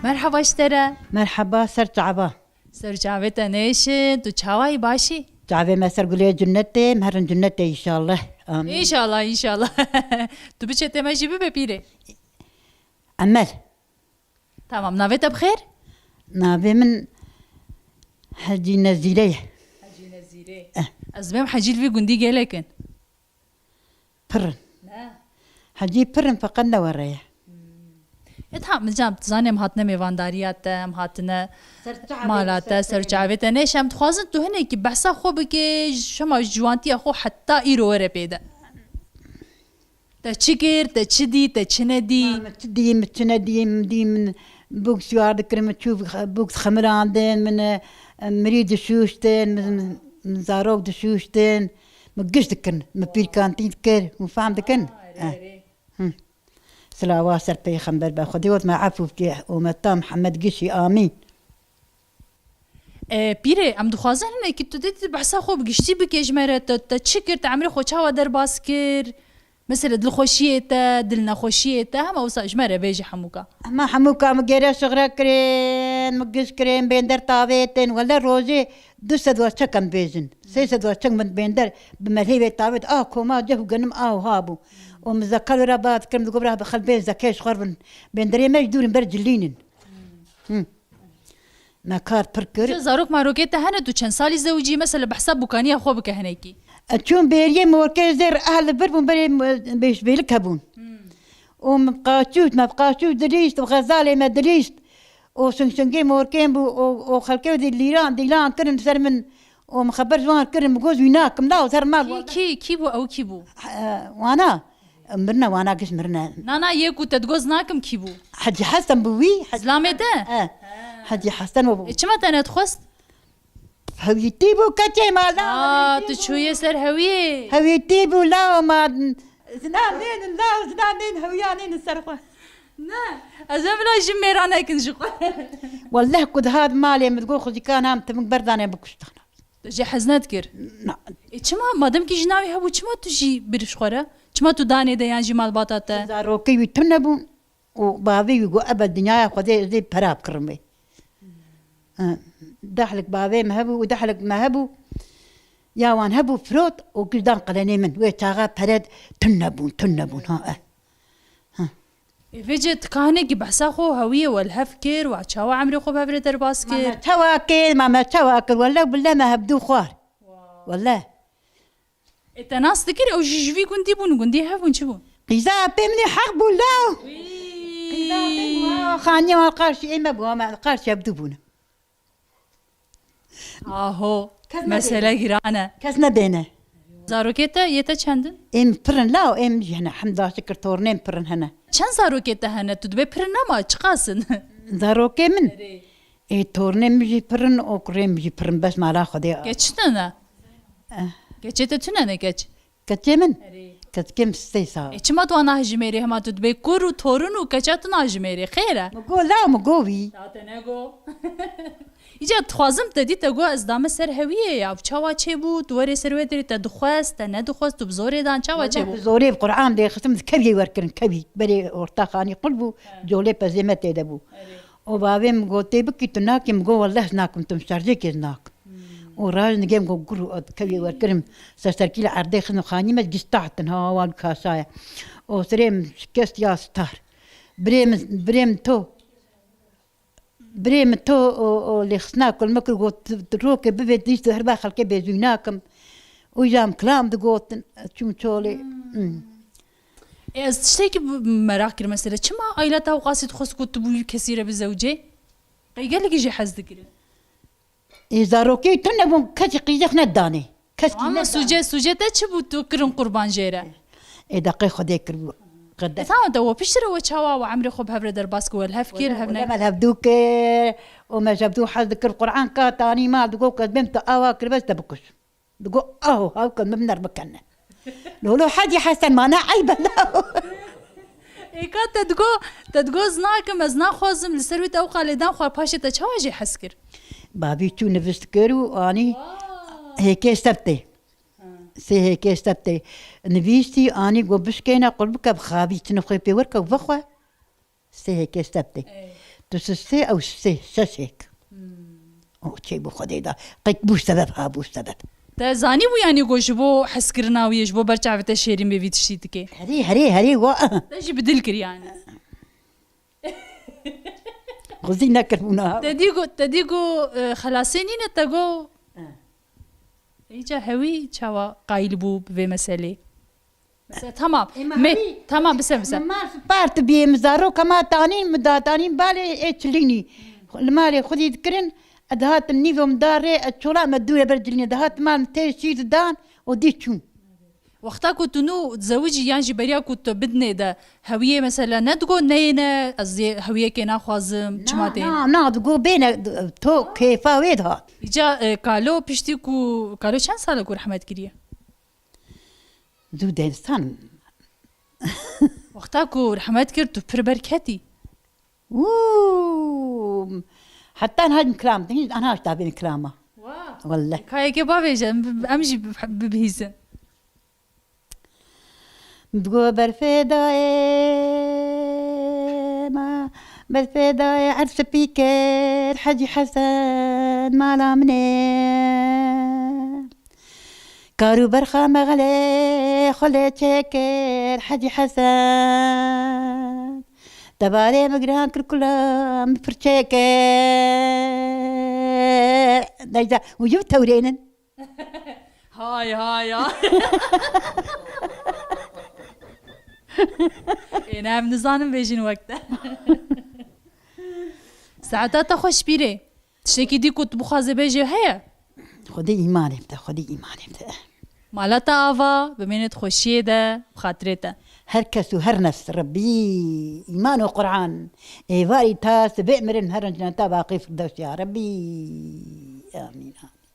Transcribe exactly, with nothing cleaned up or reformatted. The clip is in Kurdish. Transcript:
Merhaba ji te re. Merhaba, ser çava. Ser çavê te nêşin, tu çawayî, başî? Çavê me ser gulê cinnetê, em herin cinnetê înşallah. Amîn. Înşallah, înşallah. Tu biçe te me jî bibe pîrê. Emel. Tamam, navê te bi xêr? Navê min Hecî Nezîre ye. Hecî Nezîre. Eh. Ez dibêm Hecî li vî gundî gelek in. Pir in. Ne. Hecî pir in, feqet ne were ye. Hmm. E, tamam, min can, tu zanî em hatine mêvandariya te, em hatine mala te, ser çavê te. Nêşe, em dixwazin tu hinekî behsa xwe bike, ji, şema ji ciwantiya xwe heta îro were pê de. Te çi kir, te çi dî, te çi nedî? Ma min çi dî, min çi nedî, min dî, min bûk siwar dikirin, min çû bûk dixemirandin, min, e, mirî dişûştin, min, min zarok dişûştin, min giş dikirin, min pîrkantî dikir, hûn fehm dikin? Ah, erê, eh, erê. Hı. Silawa ser peyxember be, Xwedê got me efû bike, ûmeta Mihemed gişî, amîn. E, pîrê, em dixwazin hinekî tu dê, dê behsa xwe bi giştî bike ji me re. Te, te çi kir? Te emrê xwe çawa derbas kir? Mesela dilxweşiyê te, dilnexweşiyê te, hema wisa ji me re bêje hemûka. Hema hemûka min gêre şixre kirin, min giş kirin, bênder tavêtin. Wele rojê du sed waçek em bêjin. Sê sed waçek min bênder bi melhê wê tavêt. A koma ceh û genim a û ha bû. Û min zeka li ra ba dikirim, digot bira xelbên zekê ji xwe bin. Bênderê me ji dûr in ber cilînin. Hı. Me kar pir kir. Zarok marokê te hene, tu çend salî zewicî, mesela behsa bûkaniya xwe bike hinekî. E, çûm bêriyê morkê zêr ehl li vir bûn berê, e, bêşbêlik hebûn. Hmm. Û min qaçût, me qaçût dilîst, û xezalê me dilîst. Û şingşingê morkên bû, û, û xelkê dî lîran, dîlan kirin ser min. Û min xeber ji wan kirin, min got, wî nakim, la û ser mal. Kî, kî, kî bû, ew kî bû? E, wana. Mirine, wana giş mirine. Na, na, yê ku te digot nakim kî bû? Hecî Hesen bû wî. Hec-, Zilamê te? E. Hecî Hesen o bû. E, çima te nedixwest? Hewîtî bû keçê ma la. Aa, tu çûyê ser hewiyê. Hewîtî bû la ma. Zinan nênin la, zinan nênin hewiya nênin ser xwe. Ne, ez ê bila jin mêra nekin ji xwe. Welleh ku dihat malê min digot xwezîkan ham timik berdane bikuştana. Tu jê hez nedikir? Na. E, çima? Madem ki jina wî hebû, çima tu jî bir ji xwe re? Çima tu danê de yan jî malbata te? Zarokê wî tune bûn û bavê wî got, "Ebe dinyaya Xwedê ez ê pera bikirim wê." Ha, dehlik bavê me hebû û dehlik me hebû. Ya wan hebû firot û giş dan qelenê min. Wê çaxa pere tune bûn, tune bûn, ha, eh. Ha. Ê vêce tu ka hinekî behsa xwe û hewiyê we li hev kir, we çawa emrê xwe bi hev re derbas kir? Ma me çawa kir, ma me çawa kir, wele bile me hevdû xwar. Wow. Wele. Ê te nas dikir, ew jî ji vî gundî bûn, gundî hev bûn, çi bûn? Qîza apê min ê heq bû la. Wî. Qîza apê min, ha, xaniya wan qarşî ê me bû, me qarşî hevdû bûn. Aho, kes nebêne. Mesele giran e. Kes nebêne. Zarokê te, yê te çend in? Êm pir in la, êm jî hene, hemda şikir tornêm pir in hene. Çend zarokê te hene? Tu dibê pir in ama çiqas in? Zarokê min? Erê. Ê, tornê min jî pir in, û kurê min jî pir in, bes mala Xwedê. Keç tune ne? Eh. Keçê te tune ne keç? Keçê min? Erê. Keçikê min sê sal. E, çima tu wan nahijimêrî? Hema tu dibê kur û torun û keça tu nahijimêrî? Xêr e? Mi got law, mi got wî. Da te nego. Îca dixwazim te dî te got ez dame ser hewiyê ya. Çawa çêbû? Tu werê ser wê derê te dixwest, te nedixwest, tu bi zorê dan. Çawa çêbû? Wele bi zorê, bi Qur'an dê xistim, keviyê wer kirin, kevî. Berê orta xanî qul bû, he, colê pezê me tê de bû. Erê. Û bavê min got, "Tê bikî tu nakî?" Min got, "Welleh ez nakim, tu min şerjêkê ez nakim." Hmm. Û rajin digê min got, "Gur û kevê werkirim." Ser serkî li erdê xizm xanî me gî stahtin, ha, wan kaşaya. Û sirê min şikest ya star. Birê min, birê min to, birê min to, o, o, lêxistina kulmik got, "Tu, tu rokê bivê dîst, tu her ba xelkê bêzûy nakim." Û jam kilam digotin, çûm çolê. Hmm. Hmm. Ê, ez tiştekî bi-, meraq kir mesela. Çima aîla te ewqasî dixwest ku tu bi wî kesî re bizewicê? Qey gelekî jê hez dikirin. Ê, zarokê tune bûn, kesî qîzek nedanê. Kes kî Ama nedanê. Sûce, sûce te çi bû tu kirin qurban jê re? Ê, deqê Xwedê kiribû. Qede. E, tamam, te we piştre we çawa we emrê xwe bi hev re derbas kir, we li hev kir, hev ne? Wele me li hevdû kir, û me ji hevdû hez dikir, Qur'an ka tanî mal, digot, "Ez bêm tu awa kir, bes te bikuş." Digo, "Aho, hawke min ner bikene." Lolo Hecî Hesen, mana eyb e la. Êka te digo, te digo, "Ez nakim, ez naxwazim, li ser wî te ew qalê dan xwar." Paşê te çawa jê hez kir? Bavî çû nivîs kir û anî Vay. Hêkê sebtê. Ha. Sê hêkê sebtê. Nivîsî anî, got, "Bişkêne, qul bike, bixavî, çi nixwê pê werke û vexwe." Sê hêkê sebtê. Ey. Tu sê ew sê şeşek. O çê bû Xwedê da. Qet bû sebeb ha bû sebeb. Te zanî bû yanî ku ji bo hezkirina wî, ji bo berçavê te şêrîn bê vî tiştî dike. Herê, herê, herê wa. Te jî bi dil kir yanî. Xwezî nekir bûna. Te dî ku, te dî ku, e, xelasê nîne te got. Îca hewî çawa qayîl bû bi vê meselê? Mesela, tamam. Ê, me Me, hemî tamam, bise, bise. Me mar spart bî, me zaroka ma tanîn, me da tanîn balê ê çilînî. Li malê xwedî dikirin, e, dihatin nîvo me da rê, e, çola me dûre ber cilînê. Dihat mal me tê şîr didan û dî çûn. Wexta ku tu nû dizewicî yan jî beriya ku tu bidinê de hewiyê mesela ne digo neyê ne, ez ê hewiyekê naxwazim, çima Na, tê? na, na, digo bêne, to kêfa wê dihat. Îca, e, kalo piştî ku, kalo çend sal e ku rehmet kiriye? Zû dênstan. Wexta ku rehmet kir, tu pir berketî. Wû! Heta niha kilam, hîn anha ji davên kilama. Wa. Walleh. Kayeke bavêje, em, em jî bi-, bibihîzin. Digo berfê dayê ma, berfê dayê erd spî kir, Hecî Hesen mala min e. Kar û berxa me xelê xwe lê çêkir Hecî Hesen. Debarê min giran kir kula min pir çêkir. Necda, û ji tewrênin. Hay, hay, hay. Ê, ne, em nizanin bêjin wek te. Saeta te xweş pîrê. Tiştekî dî ku tu bixwazê bêjê heye? Xwedê îmanê bide, Xwedê îmanê bide. Mala te ava, bimênit xweşiyê de, bi xatirê te. Her kes û her nefs, Rebbî, îman û Quran, êvarî ta sibê mirin herin cineta baqî Firdewsê ya Rebbî.